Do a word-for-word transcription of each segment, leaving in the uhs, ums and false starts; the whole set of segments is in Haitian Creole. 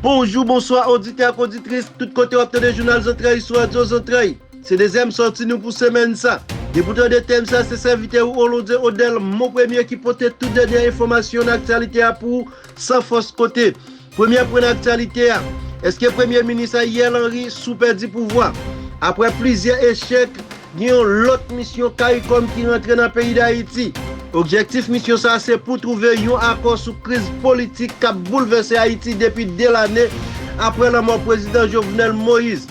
Bonjou, bonswa, oditè ak oditris, tout kote w ap tande Jounal Zantray sou Radyo Zantray. Se dezyèm sòti nou pou semèn sa. Depi w tande tèm sa, se sèvitè ou Olonde Odèl, Mon Premye, ki pote tout dènyè enfòmasyon nan aktyalite a pou ou, san fòs kote. Premyè pwen nan aktyalite a, èske Premye Minis Ariel Henry sou pèdi pouvwa? Apre plizyè echèk, gen yon lòt misyon CARICOM ki rantre nan peyi Dayiti. Objektif misyon sa a se pou twouve yon akò sou kriz politik k ap boulvèse Ayiti depi de lane apre lanmò Prezidan Jovenel Moïse.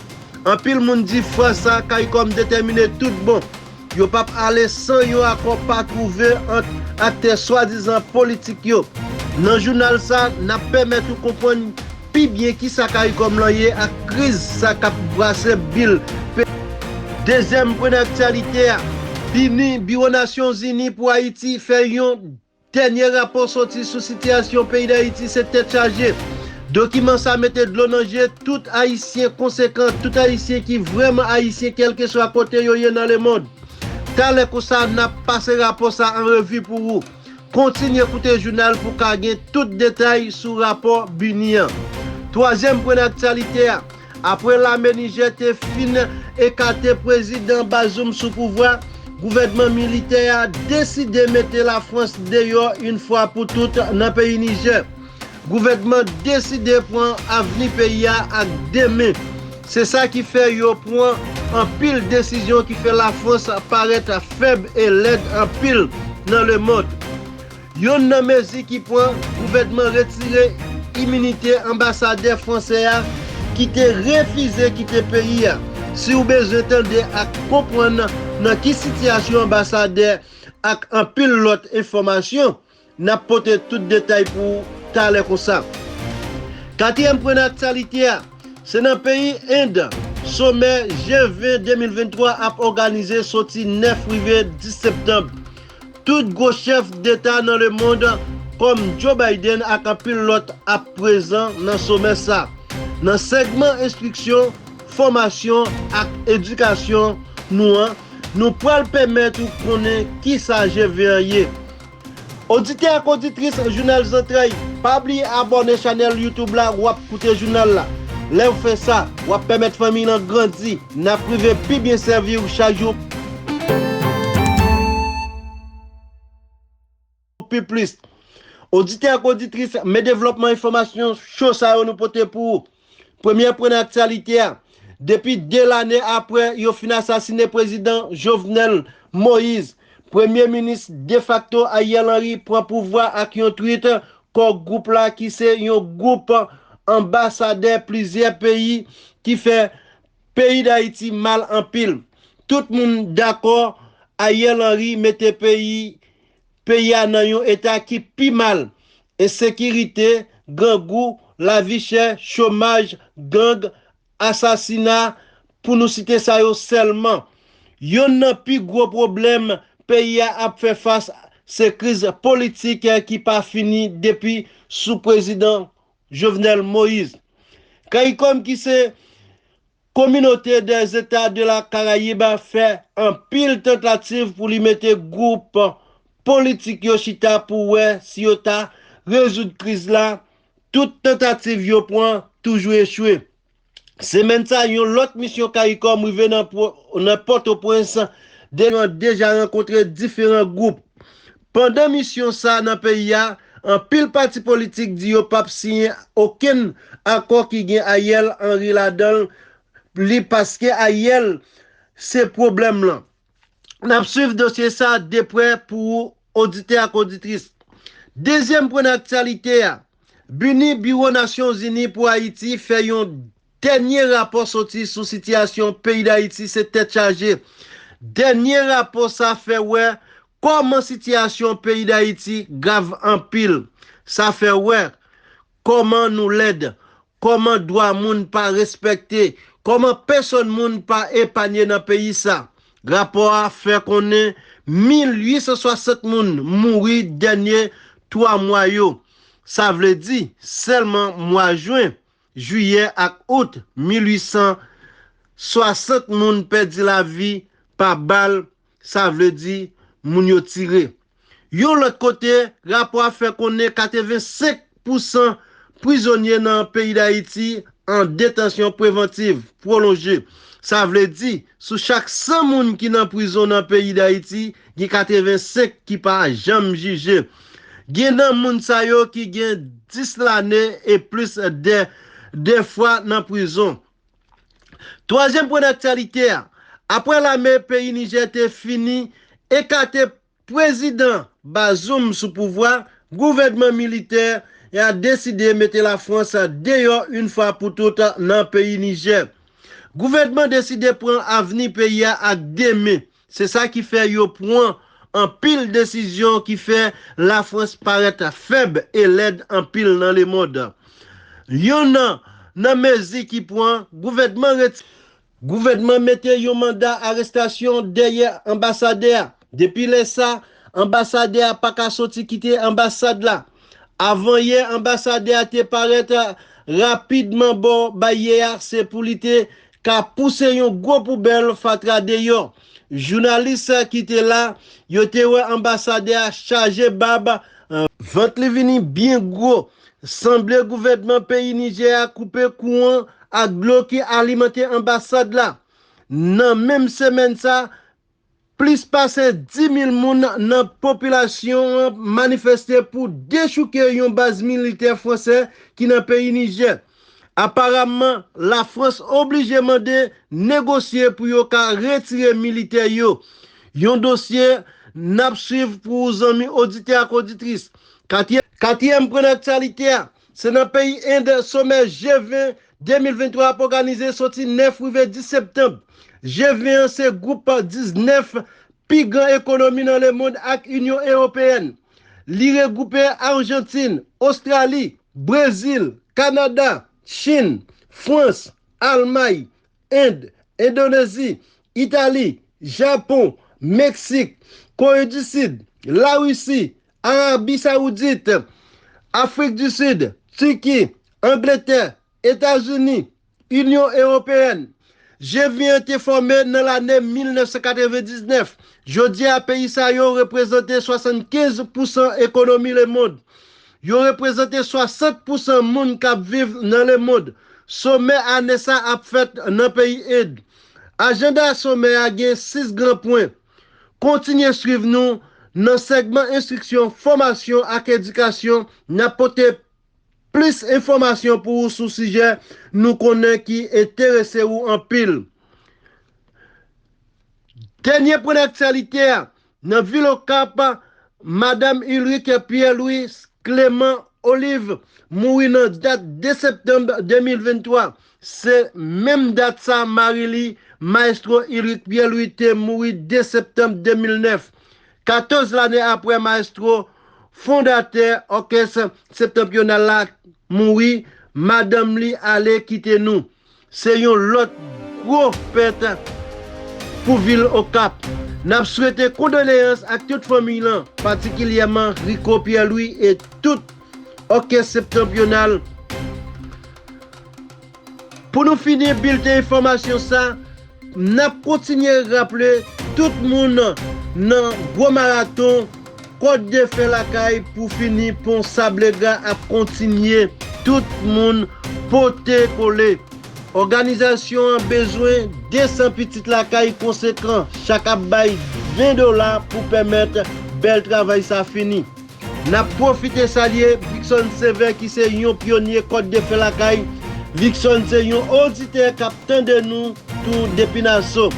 Anpil moun di fwa sa a CARICOM detèmine tout bon. Yo p ap ale san yon akò pa twouve ant aktè swadizan politik yo. Nan jounal sa, n ap pèmèt ou konprann pi byen kisa CARICOM lan ye ak kriz sa k ap brase bil pe. Dezyèm pwen nan aktyalite a, BINUH, Biwo Nasyonzini pou Ayiti, fè yon dènye rapò sòti sou sitiyasyon peyi Dayiti, se tèt chaje. Dokiman sa mete dlo nan je tout Ayisyen konsekan, tout Ayisyen ki vrèman Ayisyen, kèlkeswa kote yo ye nan lemonn. Talè konsa, n ap pase rapò sa an revi pou ou. Kontinye koute jounal pou w ka gen tout detay sou rapò BINUH an. Twazyèm pwen nan aktyalite a, apre lame Nijè te fin ekate Prezidan Bazoum sou pouvwa, gouvènman militè a deside mete Lafrans deyò yon fwa pou tout nan peyi Nijè. Gouvènman deside pran avni peyi a ak de men. Se sa ki fè yo pran anpil desizyon ki fè Lafrans parèt fèb e lèd anpil nan lemonn. Yonn nan mezi ki pran, gouvènman retire iminite anbasadè fransè a ki te refize kite peyi a. Si w bezwen tande ak konprann nan ki sitiyasyon anbasadè ak anpil lòt enfòmasyon, n ap pote tout detay pou ou talè konsa. Katriyèm pwen nan aktyalite a, se nan peyi End, somè G ven de mil venntwa ap òganize soti nèf rive dis septanm. Tout gwo chèf deta nan lemonn, kòm Joe Biden ak anpil lòt, ap prezan nan somè sa. Nan segman enstriksyon, fòmasyon ak edikasyon nou an, nou pral pèmèt ou konnen kisa G ven an ye. Oditè ak oditris Jounal Zantray, pa bliye abòne chanèl YouTube la, w ap koute jounal la. Lè w fè sa, w ap pèmèt fanmi lan grandi. N ap rive pi byen sèvi w chak jou. Pi plis. Oditè ak oditris, men devlòpman enfòmasyon cho sa yo nou pote pou ou. Premyè pwen nan aktyalite a. Depi de lane apre yo fin asasine Prezidan Jovenel Moïse, Premye Minis defakto Ariel Henry pran pouvwa ak yon twit kò gwoup la ki se yon gwoup anbasadè plizyè peyi ki fè peyi Dayiti mal anpil. Tout moun dakò Ariel Henry mete peyi peyi a nan yon eta ki pi mal. Ensekirite, grangou, lavi chè, chomaj, gang, asasina, pou nou site sa yo sèlman. Yonn nan pi gwo pwoblèm peyi a ap fè fas se kriz politik ki pa fini depi sou Prezidan Jovenel Moïse. CARICOM ki se Communauté des États de la Caraïbe fè anpil tantativ pou li mete gwoup politik yo chita pou wè si yo ta rezoud kriz la. Tout tantativ yo pran toujou echwe. Semèn sa, yon lòt misyon CARICOM rive nan, nan Pòtoprens, de yo deja rankontre diferan gwoup. Pandan misyon sa nan peyi a, anpil pati politik di yo p ap siyen okenn akò ki gen Ariel Henry ladan li, paske Ariel se pwoblèm lan. N ap swiv dosye sa de prè pou ou, oditè ak oditris. Dezyèm pwen nan aktyalite a, BINUH, Biwo Nasyonzini pou Ayiti, fè yon dènye rapò soti sou sitiyasyon peyi Dayiti, se tèt chaje. Dènye rapò sa fè wè kòman sitiyasyon peyi Dayiti grav anpil. Sa fè wè kòman nou lèd, kòman dwa moun pa respekte, kòman pèsòn moun pa epanye nan peyi sa. Rapò a fè konnen mil uit san swasant moun mouri dènye twa mwa yo. Sa vle di, sèlman mwa jen, jiyè ak out, mil uit san swasant moun pèdi lavi pa bal, sa vle di moun yo tire. Yon lòt kote, rapò a fè konnen katrevensenk pousan prizonye nan peyi Dayiti an detansyon prevantiv pwolonje. Sa vle di, sou chak san moun ki nan prizon nan peyi Dayiti, gen katrevensenk ki pa janm jije. Gen nan moun sa yo ki gen dis lane e plis de, de fwa nan prizon. Twazyèm pwen daktyalite a, apre lame peyi Nijè te fini ekate Prezidan Bazoum sou pouvwa, gouvènman militè a deside mete Lafrans deyò yon fwa pou tout nan peyi Nijè. Gouvènman deside pran avni peyi a ak de men. Se sa ki fè yo pran anpil desizyon ki fè Lafrans parèt fèb e lèd anpil nan lemonn. Yonn nan, nan mezi ki pran, gouvènman reti-, gouvènman mete yon manda arestasyon dèyè anbasadè a. Depi lè sa, anbasadè a pa ka soti kite anbasad la. Avanyè, anbasadè a te parèt rapidman bò baryè a, se pou li te ka pouse yon gwo poubèl fatra deyò. Jounalis ki te la, yo te wè anbasadè a chaje bab, vant li vini byen gwo. Sanble gouvènman peyi Nijè a koupe kouran ak dlo ki alimante anbasad la. Nan menm semèn sa, plis pase dis mil moun nan popilasyon an manifeste pou dechouke yon baz militè fransè ki nan peyi Nijè. Aparamman, Lafrans oblije mande negosye pou yo ka retire militè yo. Yon dosye n ap swiv pou ou zanmi oditè ak oditris. Katriyè-, katriyèm pwen aktyalite a, se nan peyi End somè G ven de mil venntwa ap òganize soti nèf rive dis septanm. G ven an se gwoup diznèf pi gran ekonomi nan lemonn ak Inyon Ewopeyèn. Li regwoupe Ajantin, Ostrali, Brezil, Kanada, Chin, Frans, Almay, End, Endonezi, Itali, Japon, Meksik, Kore di Sid, Larisi, Arabi Sawoudit, Afrik di Sid, Tiki, Angletè, Etazini, Inyon Ewopeyèn. G ven an te fòme nan lane mil nèf san katrevendiznèf. Jodi a, peyi sa yo reprezante swasannkenz pousan ekonomi lemonn. Yo reprezante swasant pousan moun k ap viv nan lemonn. Somè ane sa ap fèt nan peyi End. Ajanda somè a gen sis gran pwen. Kontinye swiv nou nan sègman enstriksyon, fòmasyon ak edikasyon. N ap pote plis enfòmasyon pou ou sou sijè nou konnen ki enterese ou anpil. Dènye pwen aktyalite a, nan vil Okap, Madanm Ulrich Pierre Louis Clément Olive mouri nan dat de septanm de mil venntwa. Se menm dat sa mari li, Maestro Ulrich Pierre Louis, te mouri de septanm de mil nèf. Katòz lane apre Maestro, fondatè òkès Septanpyonal la, mouri, madanm li ale kite nou. Se yon lòt gwo pèt pou vil Okap. N ap swete kondoleyans ak tout fanmi lan, patikilyèman Rico Pierre Louis e tout òkès Septanpyonal. Pou nou fini bilten enfòmasyon sa, n ap kontinye raple tout moun nan gwo maraton Kòd de fè lakay pou fini pon Sablega ap kontinye. Tout moun pote kole. Òganizasyon an bezwen de san pitit lakay konsekan. Chak ap bay ven dola pou pèmèt bèl travay sa fini. N ap pwofite salye Vicson Sever ki se yon pyonye Kòd de fè lakay. Vicson se yon oditè k ap tande nou tou depi Naso.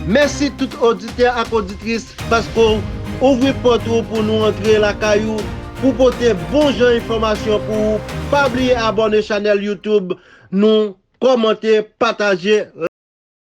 Mèsi tout oditè ak oditris paske w ouvri pòt ou pou nou antre lakay ou pou pote bon jan enfòmasyon pou ou. Pa bliye abòne chanèl YouTube nou, kòmante, pataje,